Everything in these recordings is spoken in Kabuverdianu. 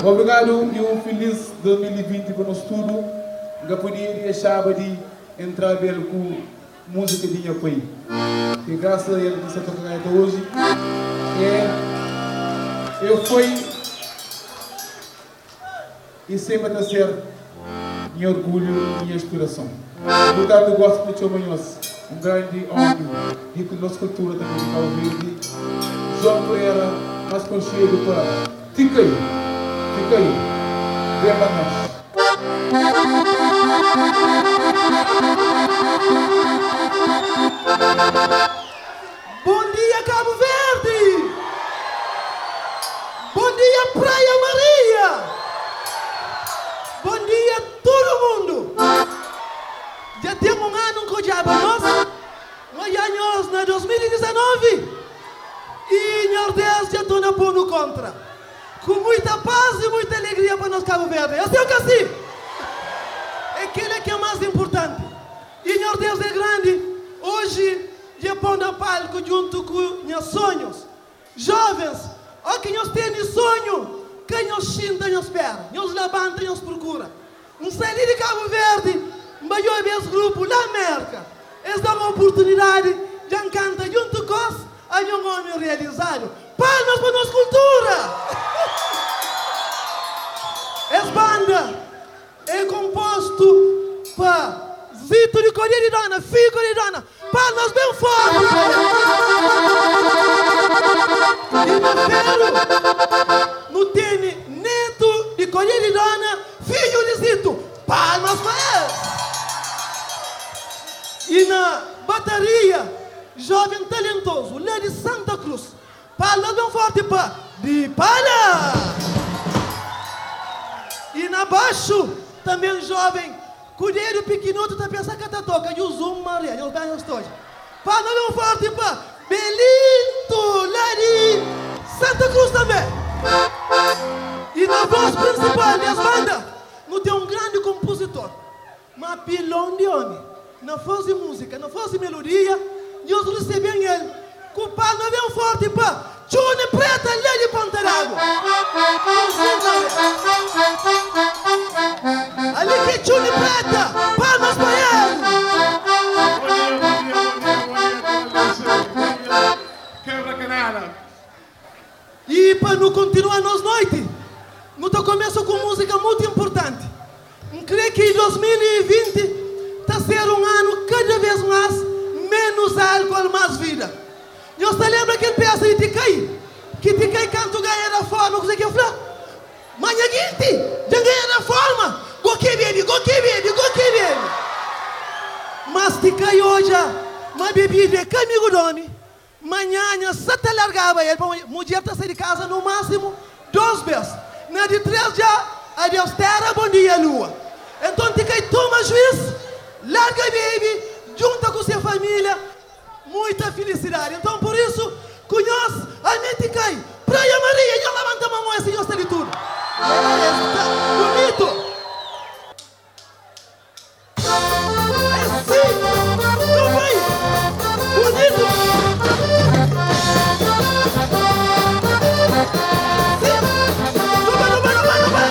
Obrigadu y un filis 2020 pa nos tudu. N ka podia dexaba di entraba el ku múzika di nha pai, ki grasas a el ki N sta toka gaita oji. E el foi y senpri ta ser nha orgulhu y nha inspirason. Purtantu, gosi pa txoma nhos un grandi omi di nos kultura tanbe di Kabu Verdi, João Pereira, más konxedu pa Tikai, Tikai, ben pa nos. Bom dia Cabo Verde! Bom dia Praia Maria! Bom dia tudo mundo! Dja ten un anu N ka odjaba nhos, N odja nhos na 2019 y Nhordés dja torna pô-nu kontra ku muita paz y muita alegria pa nos Cabo Verde. Asi o ka si? É kela ki é más inpurtanti. Y Nhordés é grandi, oji Dja pô na palku djuntu ku nha sonhus. Jovens, ó ki nhos tene sonhu, ka nhos xinta nhos spera, nhos labanta nhos prokura. N sai li di Kabu Verdi, N bai obi es grupu la Merka. Es da-m oportunidadi, dja N kanta djuntu kos, ami un omi realizadu. Palmas pa nos kultura! Es banda é konpostu pa. Zito di Kodia di Dona, Figo di Dona, palmas ben forti pa el. I na feru nu tene Netu di Kodia di Dona, fidju di Zito, palmas pa es. I na bataria, joven talentozu la di Santa Cruz, palmas ben forti pa Di Pala. I na baxu, tanben joven Ku dedu pikinotu ta pensa ka ta toka Dju zum Maria nhos ben nhos toja Pa no ben forti pa Belinto la di Santa Cruz tanbe I na voz prinsipal des banda nu ten un grandi konpuzitor Ma pilon di omi na fazi muzika na fazi melodia Nhos reseben el ku palma ben forti pa Txoni Preta la di Ponta d'Água. Ali ki é Txoni Preta, palmas pa el! Bom dia, bom dia, bom dia, bom dia toda a gente. Bom dia, Quebra Canela. I pa nu kontinua nos noiti, nu ta kumesa ku un múzika mutu inpurtanti. N krê ki 2020 ta ser un anu kada vês más ménus álkol, más vida. Nhos ta lenbra kel pésa di Tikai? Ki Tikai kantu ganha da fórma, kuzê ki el fla? Ma nha ginti, dja N ganha da fórma! Go ke bebe, go ke bebe, go ke bebe! Mas Tikai odja ma bebida é ka amigu di ómi. Manhanha sa ta largaba el pamodi mudjer ta sai di kaza no másimu dos bes. Na di tres dja, adeus tera, bon dia lua. Enton ti kai toma juis, larga bebe, djunta ku se família, muita filisidadi. Enton pur isu, ku nhos, ami ti kai Praia Maria, nhos labanta mon oe si nhos sta di tudu. Esta bunitu! É si! Nu bai! Bunitu! Si! Nu bai, nu bai, nu bai, nu bai!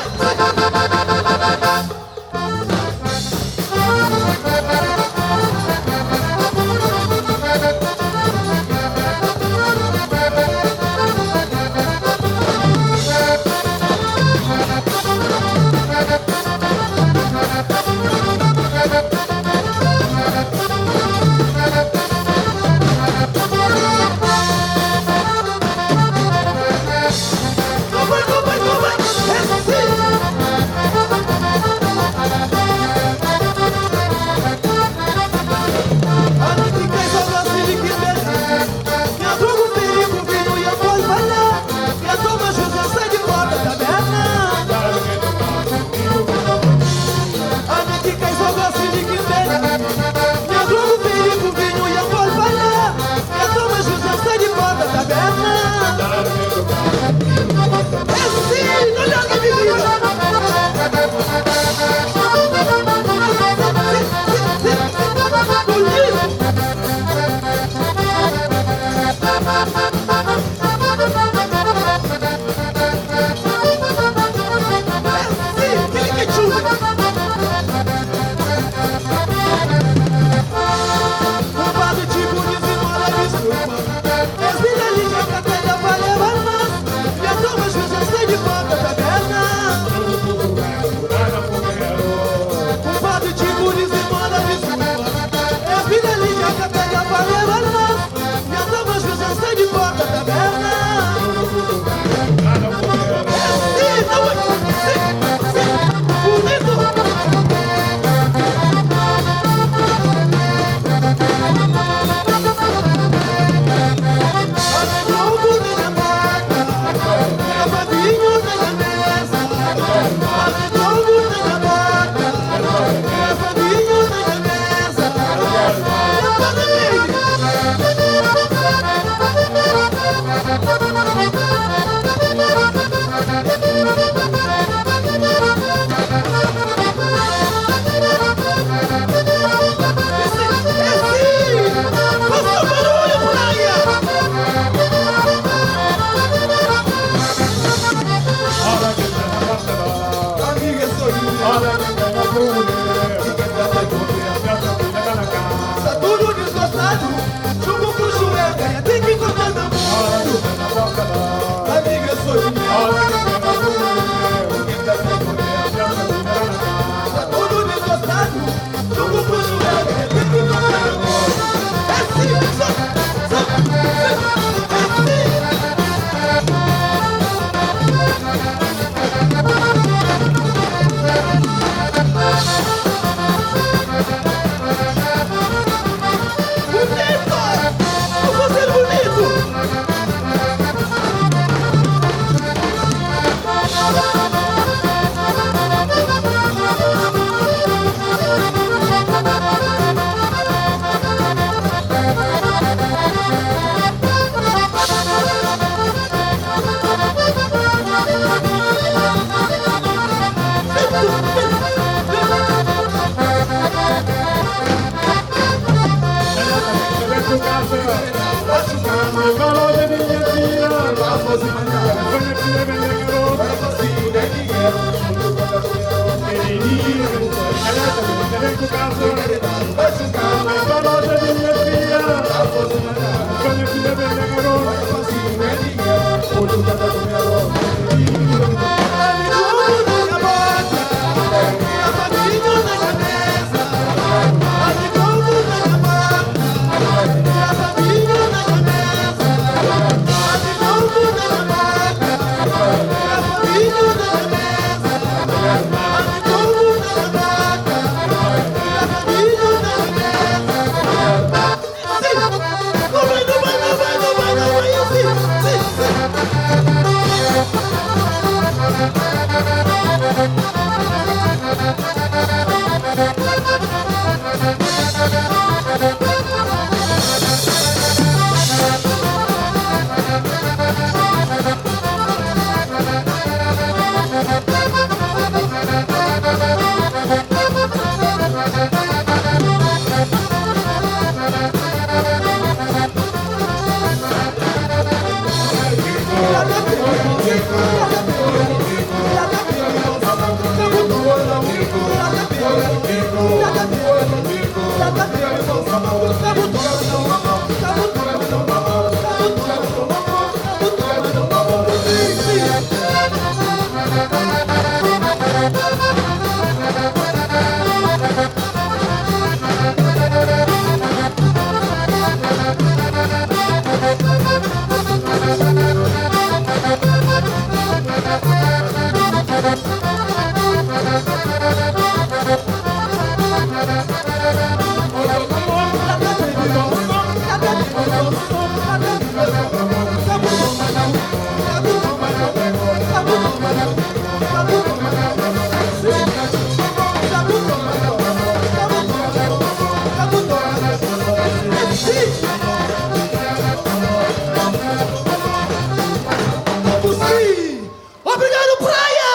Obrigado, Praia!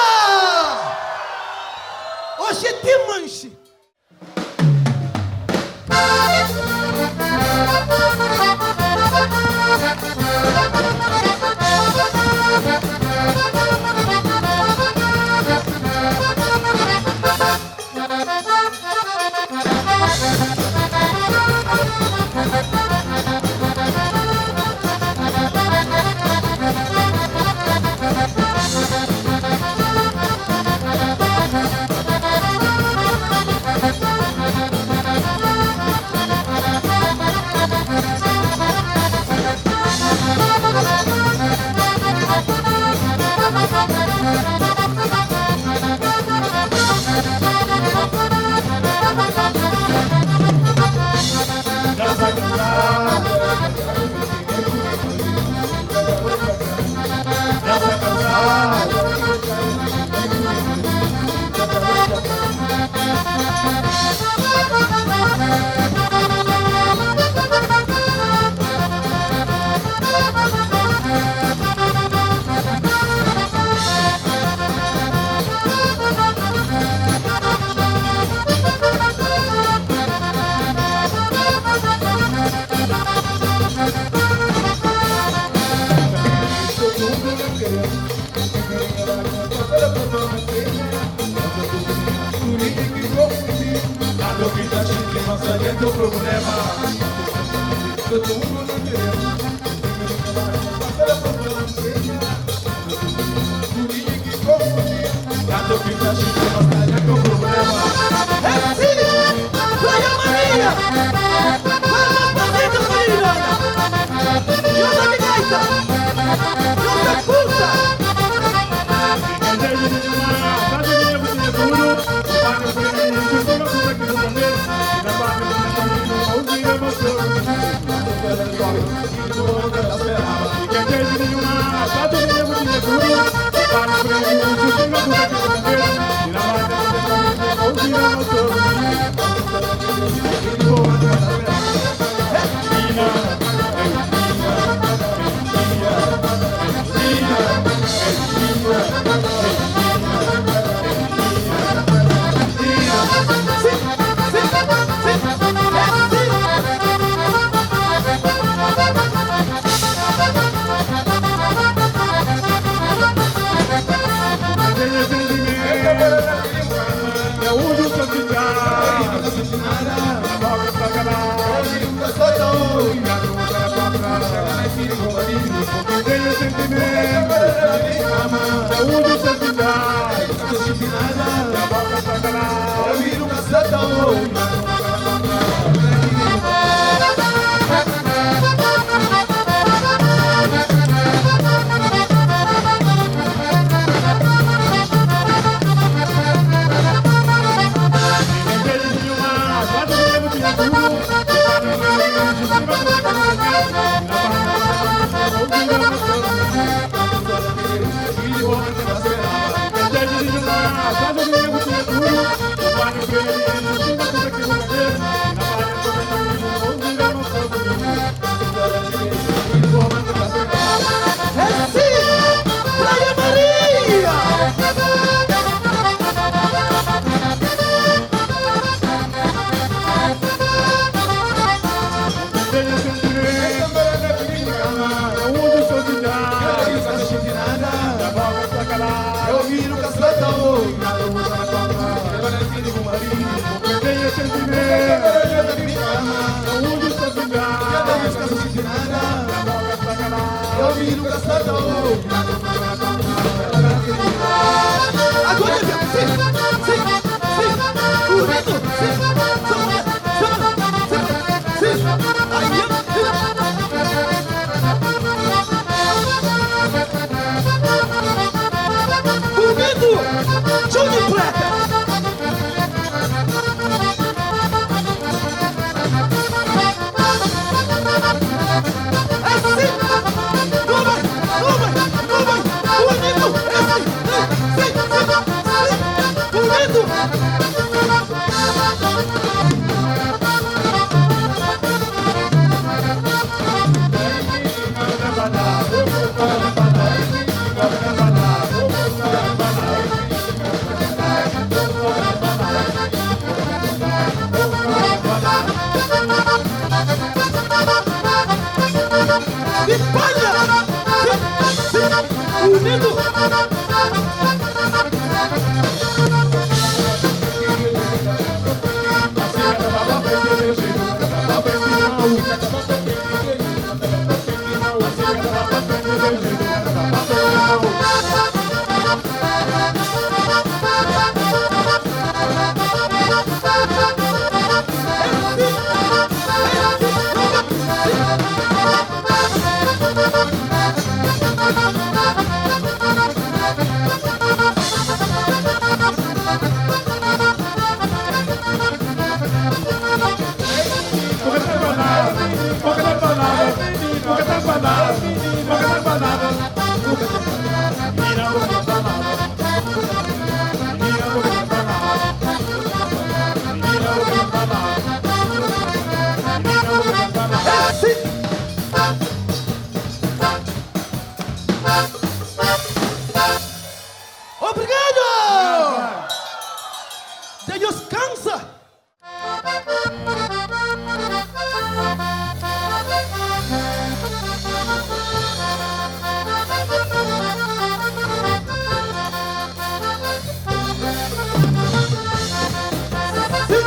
Oxe, te manche! Praia Maria! Palmas para Maria! Josa de gaita! Josa pulsa! É sim! Praia Maria! Agora, sim, sim, sim, bonito, sim, sim, sim, sim, aí, bonito, Johnny Preta. Assim, não vai, não vai, não vai, bonito, assim, sim, sim, sim, bonito. E palha! Sim, sim, bonito! Sim. Obrigado! Deus cansa! Sim,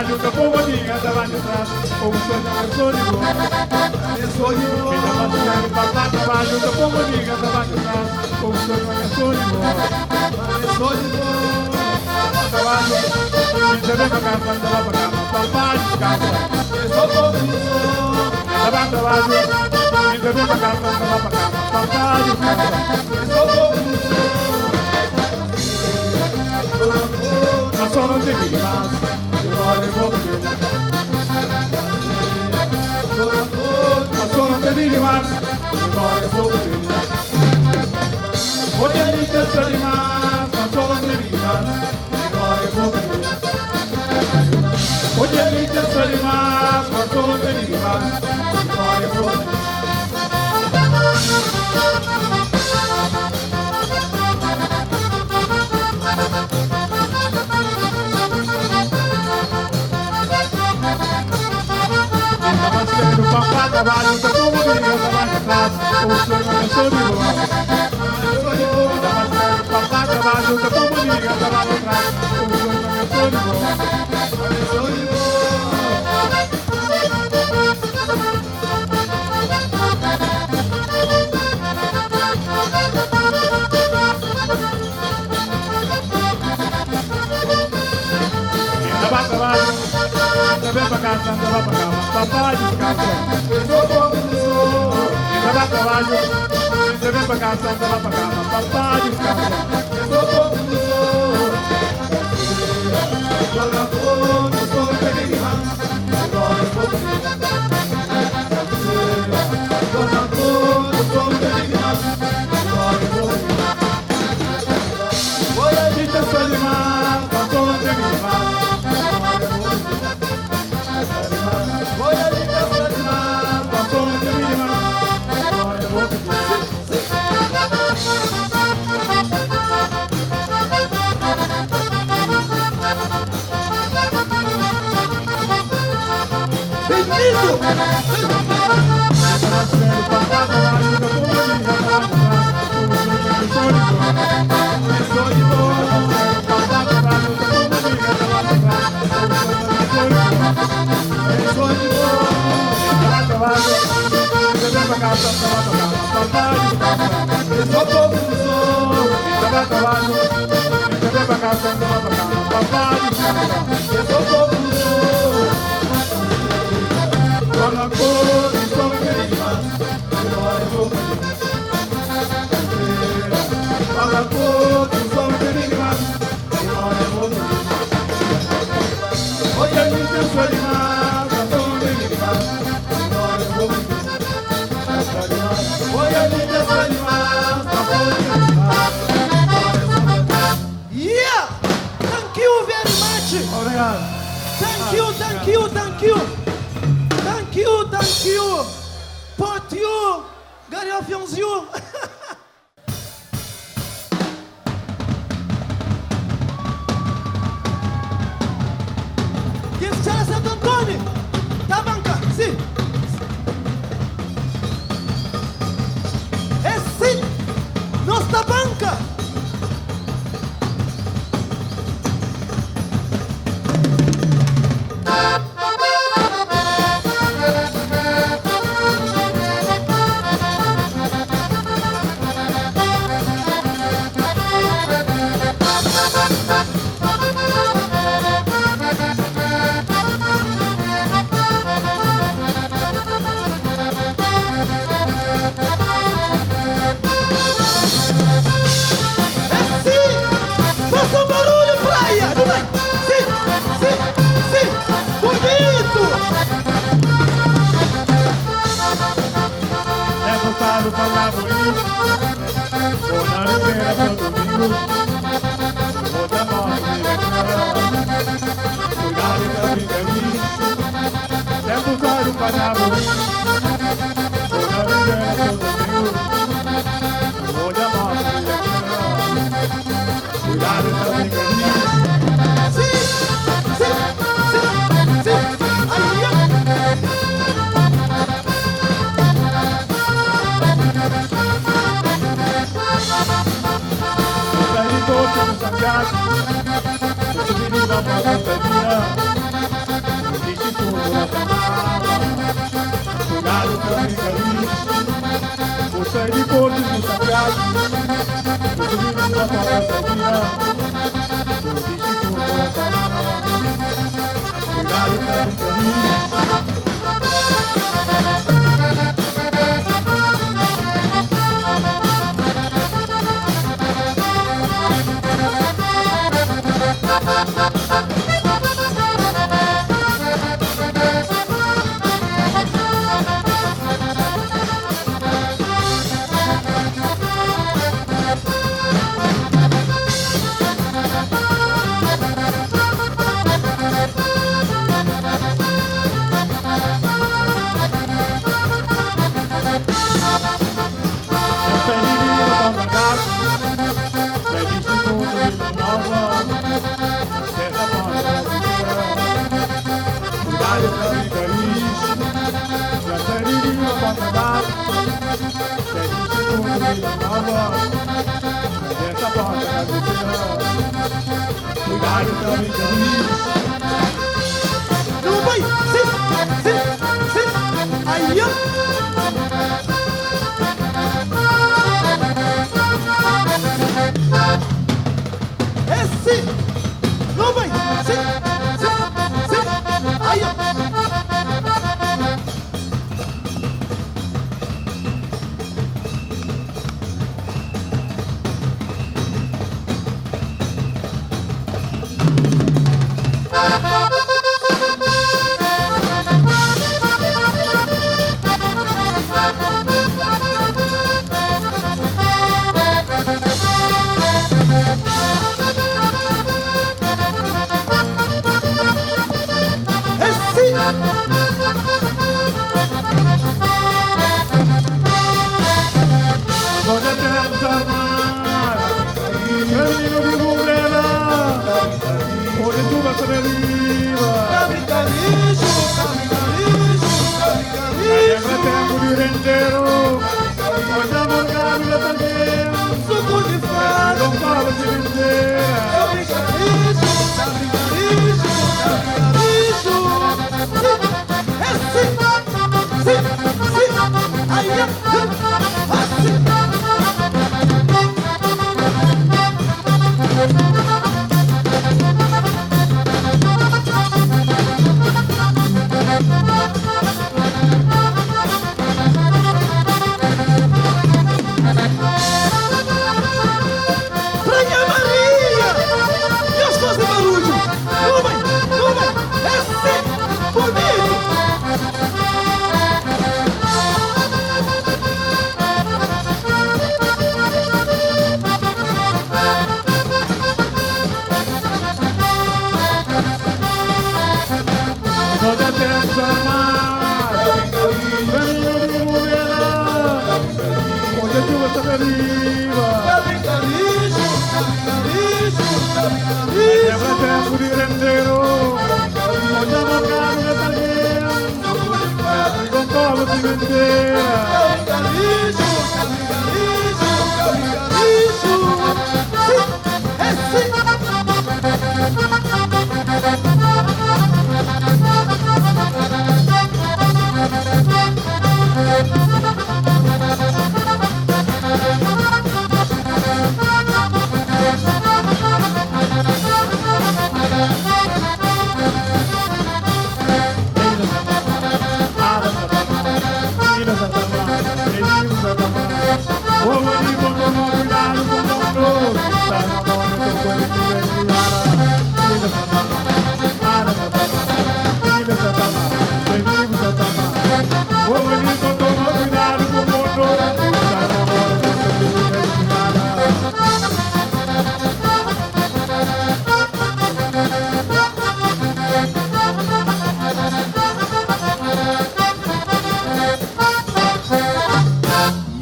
Trabalho, tá bom, amiga, trabalho atrás. O sonho é só de bom. É só de bom. Papá, trabalho, tá bom, amiga, trabalho atrás. O sonho é só de bom. É só de bom. Trabalho, ainda bem pra casa, anda lá pra cama. Papá, descansa. É só bom, Trabalho, trabalho, ainda bem pra casa, anda lá pra cama. Papá, descansa. É só bom, Mas só não tem que mais. Yeah! Thank you very much. Obrigado. Thank you, thank you, thank you. Thank you, thank you. Pot you. Garofionzinho. Que Santo Antônio. Tabanca, sim. É sim. Nossa tabanca. É sim! Faça um barulho, praia! Não vai! Sim, sim, sim! Bonito! É gostado falar bonito. Vou na ribeira todo domingo. Vou da moto Cuidado da vida minha. É gostado falar bonito. Vou na ribeira todo domingo. Vou da moto Cuidado da vida minha. Sim, sim, sim, sim! Aí, ó. Saí todo no Santiago. Vou subir na moto da minha. Sai di portu ku Santiagu Bu subi pa Porta Sabina Bu dixi ku Porta Nova Kuidadu ka bu kaminhu. Nu bai! Si! Si! Si! Aia! É si! Nu bai! Si! Si! Si! Aia! É si! Pra nha Maria! Nhos faze barudju! Nu bai! Nu bai! É si! Bunitu!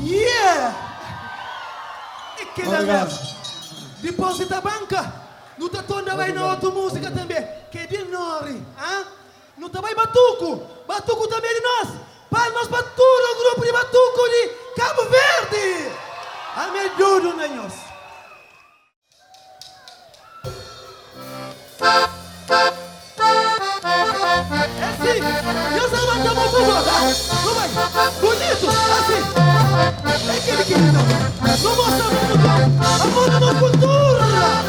Yeah! É kela mesmo. Dipos di tabanka, nu ta torna bai na otu músika tanbe, ki é di Nori. Hã? Nu ta bai batuku. Batuku tanbe é di nos. Palmas pa tudu grupu di batuku di Kabu Verdi! Ami é dudu na nhos. É si, nhos labanta mon pa favor, tá? Nu bai, bunitu, asi. Nu mostra mundu amor na nos kultura.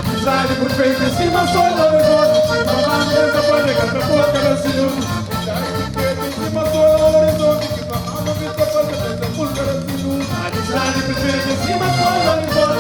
Amizadi perfeita sima sol na horizonti Amizadi perfeita sima sol na horizonti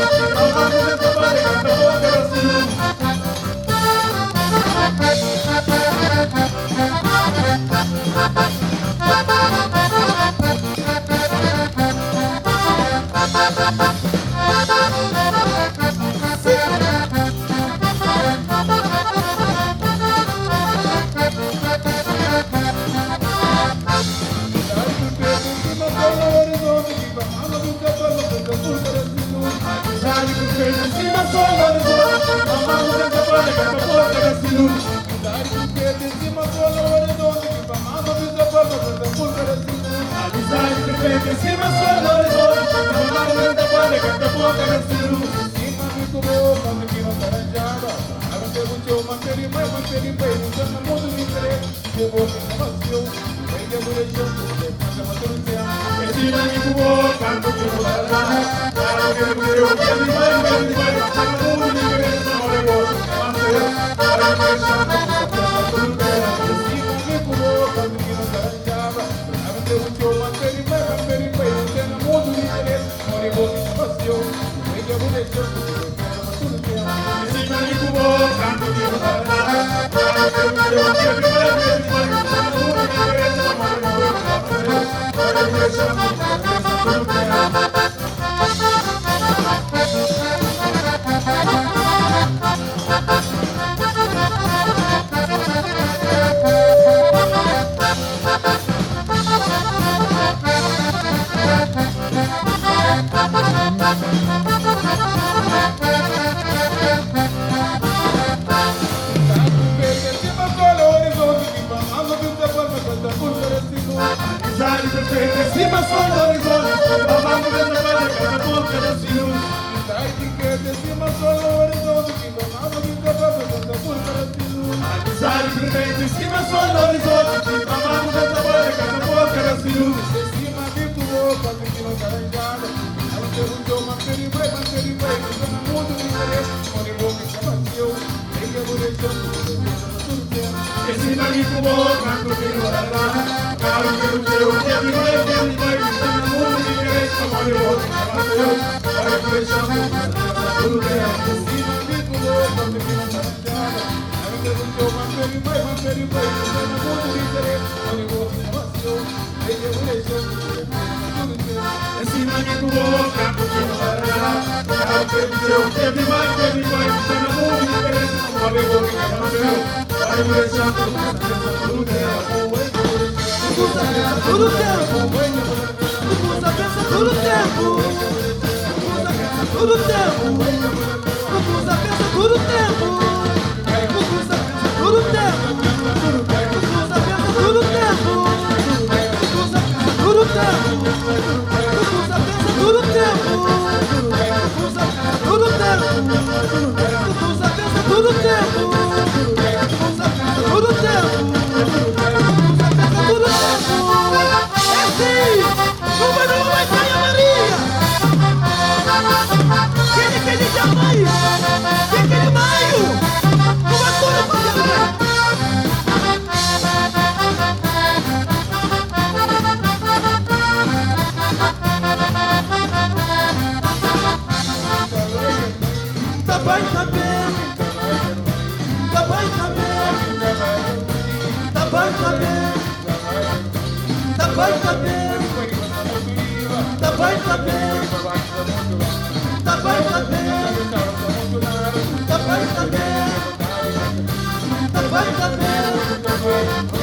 Tudo tempo, Cucuza pensa todo tempo, Cucuza pensa todo tempo, Cucuza pensa todo tempo, Cucuza pensa todo tempo, Cucuza pensa todo tempo, Cucuza pensa todo tempo, Cucuza pensa todo tempo, Cucuza pensa todo tempo, Cucuza pensa todo tempo, Cucuza pensa todo tempo, Cucuza pensa todo tempo. É assim! Como não vai sair a Maria? Quem é de maio? Quem é de maio? Como é toda fazendo? Tá bem, tá bem. Tá bem, tá bem. Tá bem, tá bem. Tá bem, tá bem. Tá bem, tá bem. Tá bem, tá bem. Tá bem, tá bem. Tá bem, tá bem.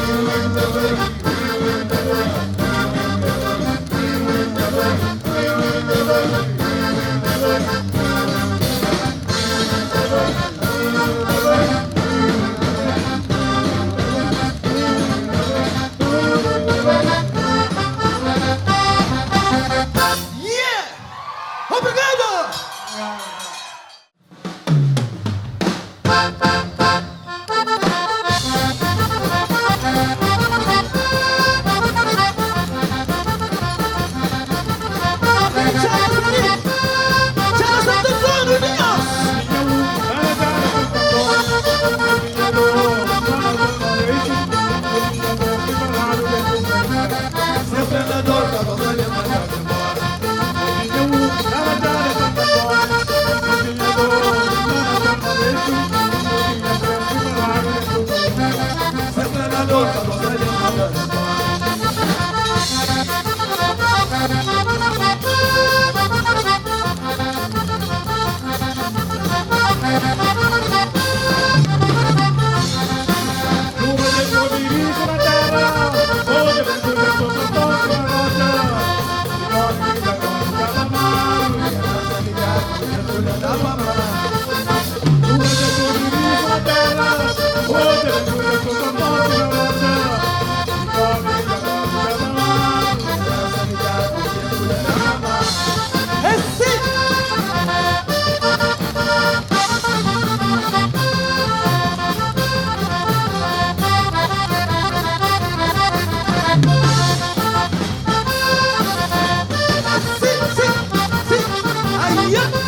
É sim! Sim, sim, sim! Aia!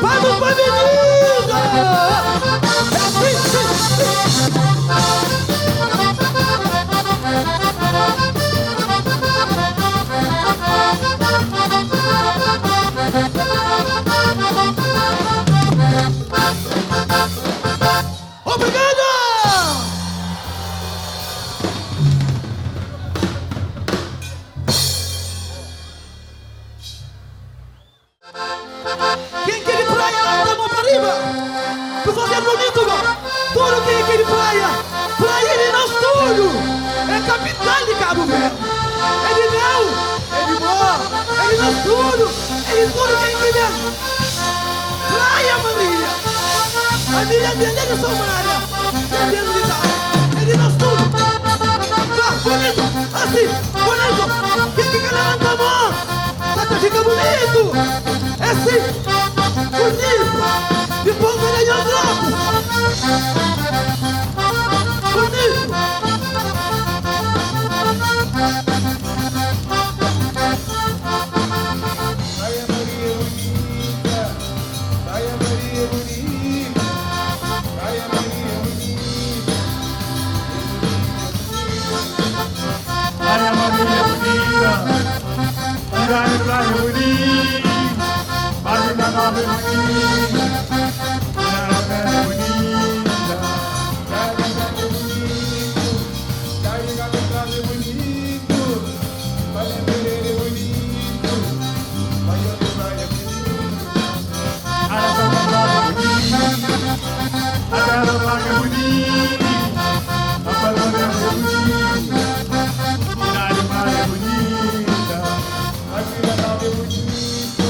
Vamos pra avenida! É sim, sim, sim. nos tudu, é di tudu ken ki ben. Praia Maria, ami dja ben la di Somalia, dja ben di Itália, é di nos tudu. Vá, bunitu, asi, bunitu, ken ki ka labanta mô, sa ta fika bunitu, é si, bunitu, dipôs ta da nhos loku, bunitu. Praia Maria bonita, Praia Maria bonita, Praia Maria bonita, Praia Maria bonita, Praia, praia bonita, Marina Nova bonita, Praia Praia bonita, Praia Praia bonito, Praia Praia bonito, Praia Pereira bonito, Praia Praia bonito. Praia Praia bonita, Praia Praia bonita, Praia Praia bonita, Praia Praia bonita. Marina Nova bonito,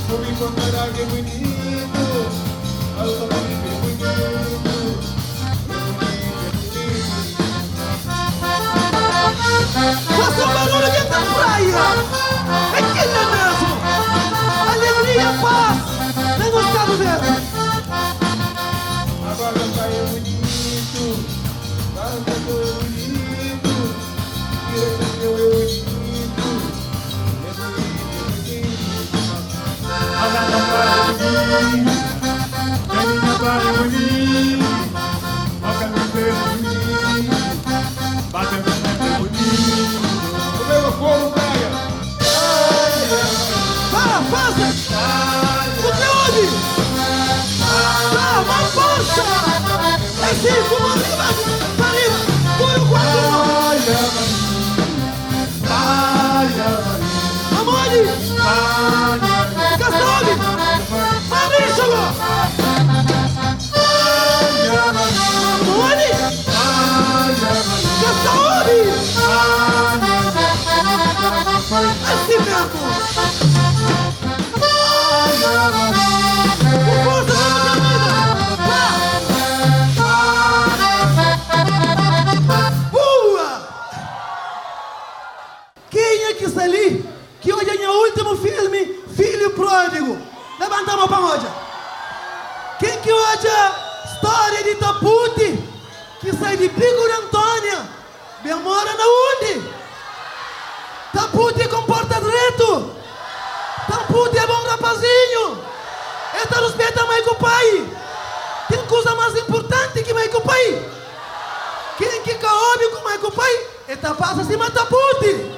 Subi Contaraga bonito, Alta Bonito bonito, é bonito, é bonito. Faça um barulho dentro da praia. É aquilo mesmo. Alegria, paz. Na nos Cabo Verde. Agora praia é bonito, Barra é bonito, Piracicaba é bonito, é bonito, é bonito. Praia praia bonita, Caminha praia bonita, Boca bonita, Bate bonito. O meu fogo, praia! Vá, faça. Você ouve? Vá, mais força. É cinco, arriba, arriba. Tudo quatro. Praia Praia Amore. Praia Castone. Marísimo. Amore. Castone. Assim mesmo. Com força, vamos, termina. Vá. Boa! Quem é que está ali? Que hoje é meu último filme, Filho Pródigo. Levanta a mão para hoje. Quem que hoje história de Taputi, que sai de Pico de Antônia, bem mora na onde? Taputi comporta direito. Taputi é bom rapazinho. Ele tá respeita a mãe com o pai. Tem coisa mais importante que mãe com o pai. Quem que caobe com mãe com o pai, ele tá passa acima Taputi.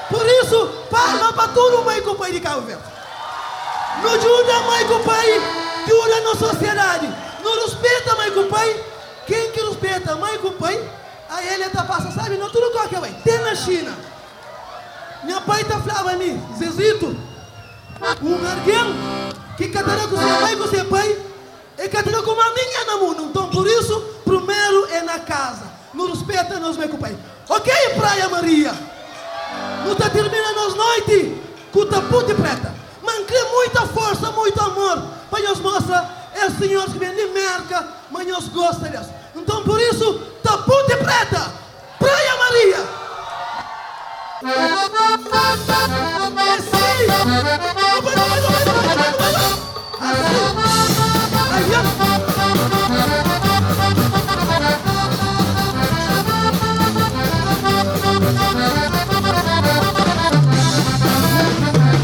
Por isso, palma para tudo mãe com o pai de Cabo Verde. Não ajuda mãe com o pai, ajuda na sociedade. Não respeita mãe com o pai. Quem que respeita mãe com o pai, aí ele tá passa, sabe? Não tudo qualquer vai. Tem na China. Meu pai tá falando a mim, Zezito, um alguém que catará com seu pai com seu pai, e catará com uma minha no mundo. Então, por isso, primeiro é na casa. Não respeita nós mãe com o pai. Ok, Praia Maria? Não tá terminando as noite com taputi preta. Mas cria muita força, muito amor. Para nós mostrar, é senhor que vem de merca, mas nós gosta deles. Então, por isso, taputi preta, Praia Maria. É sim. Não vai, não vai, não vai, não vai, não vai, não vai. Assim. Aí, ó.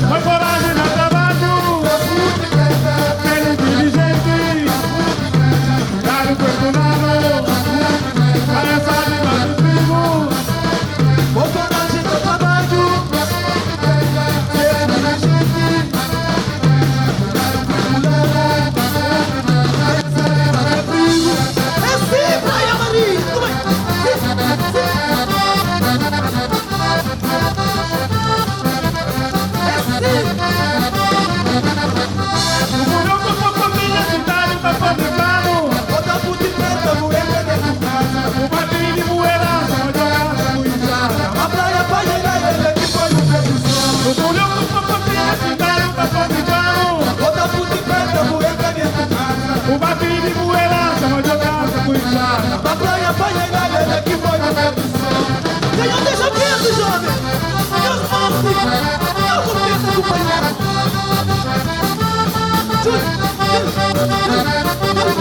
Foi coragem no trabalho, ser inteligente, cuidar o corpo humano, para saber mais do trigo. Com coragem no trabalho, ser inteligente, É sim, Praia Maria! Tudo bem? Sim, sim. É sim. O mulher com sua família, cidade, tá fabricando. Bota puta preta, mulher. Ba praia panha ilha la ki foi bu perdição. Ka nhos dexa perdi jovem. Nhos morti. Nhos konversa kunpanheru. Txui, txui, txui, txui, txui.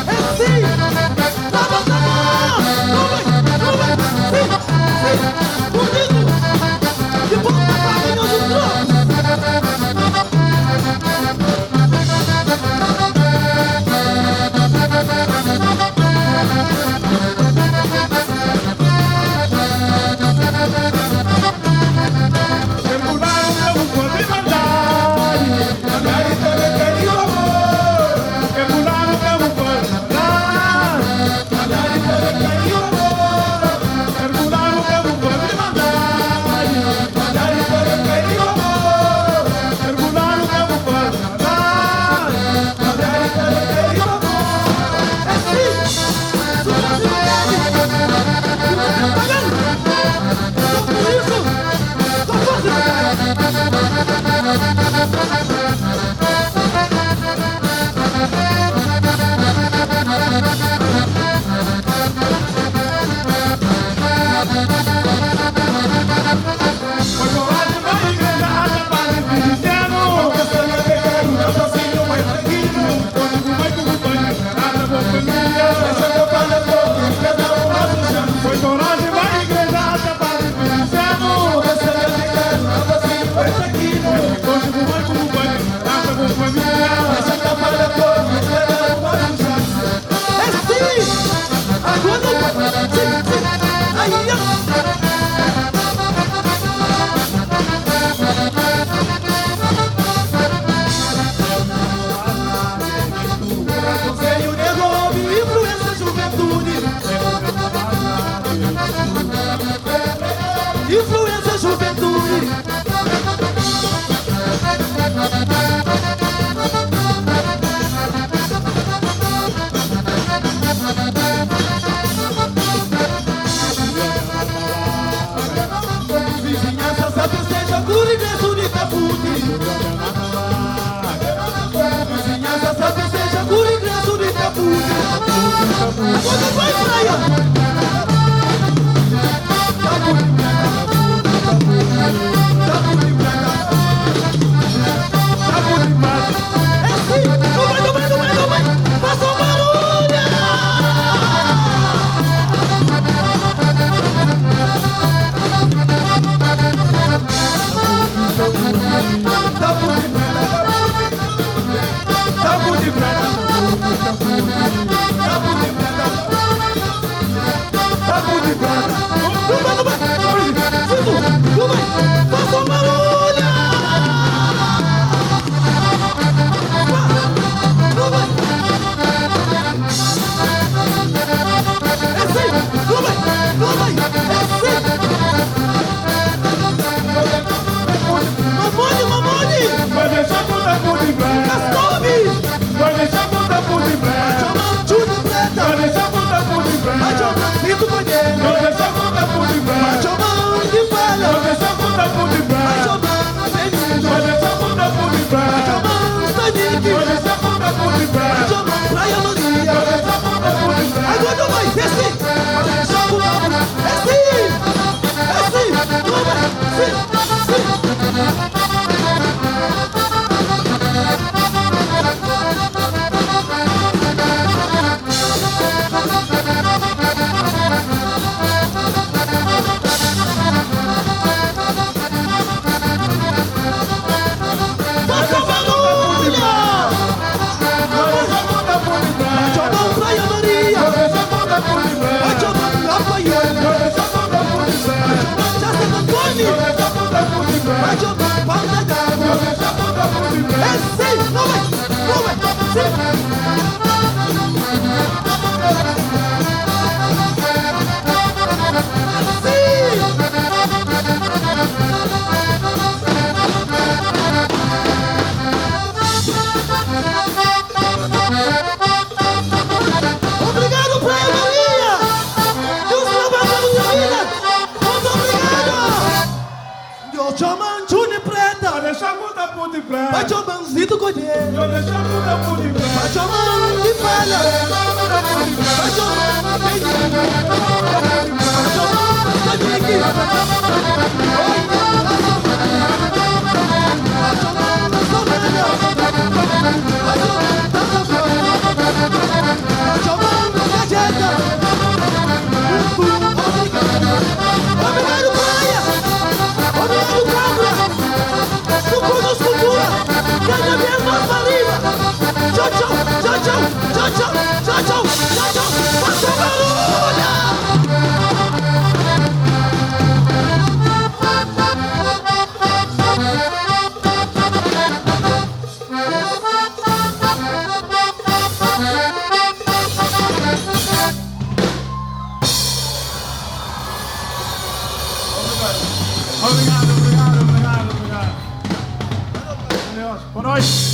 É sim! Tá bom, tá bom! Não vai, não vai! Sim, sim! Bonito! Dipôs ta paga nhos un troku! É sim! Suporte Paga-l! Então, por isu, só forsa di vontadi! É sim! Agora não vai! Sim, sim! Ai, ai! Conselho de hobby, influência juventude. Influência juventude. Vizinhança sabe seja com regresso de Caputi. Vizinhança sabe seja com regresso de Caputi. Agora vai praia. Caputi, Caputi, Caputi. É sim. Não vai, não vai, não vai, não vai. Faça o barulho. Não vai, não vai. Sisu, não vai. Faça o barulho. Não vai. É sim. Não vai, não vai. É sim. Mamone, mamone. Cascobi. Chama Júnior Preta. Vai chamar Tito Banheiro. Vai chamar de Palha. Vai chamar Benito. Vai chamar Stanique. Vai chamar Praia Maria. Agora não vai. Desce. Joga o lado. É sim. É sim. Não vai. Sim. Sim. Faça barulho! Vai chamar Praia Maria. Vai chamar Rafael. Vai chamar Jacek Antônio. Vai chamar Pauta d'Água. É Si, nu bai, nu bai, si. Si. Obrigado, Praia Maria! Deus trabalha na minha vida! Muito obrigado! Deus chama Juni Preta! Deixa puta puta Vai preta. chamar Colher! Deixa puta puta Vai preta. chamar de Falha! Vai chamar Vai chamar Sadiq! Vai chamar Somália! Vai chamar Gajeta! Obrigado, Praia! Obrigado, Cabra! Sucurros Cultura! Cada vez mais para arriba! Tchau, tchau! Tchau, tchau! Tchau, tchau! Tchau, tchau! Tchau, tchau! Faça barulho! Obrigado, obrigado, obrigado, obrigado. Deus, boa noite.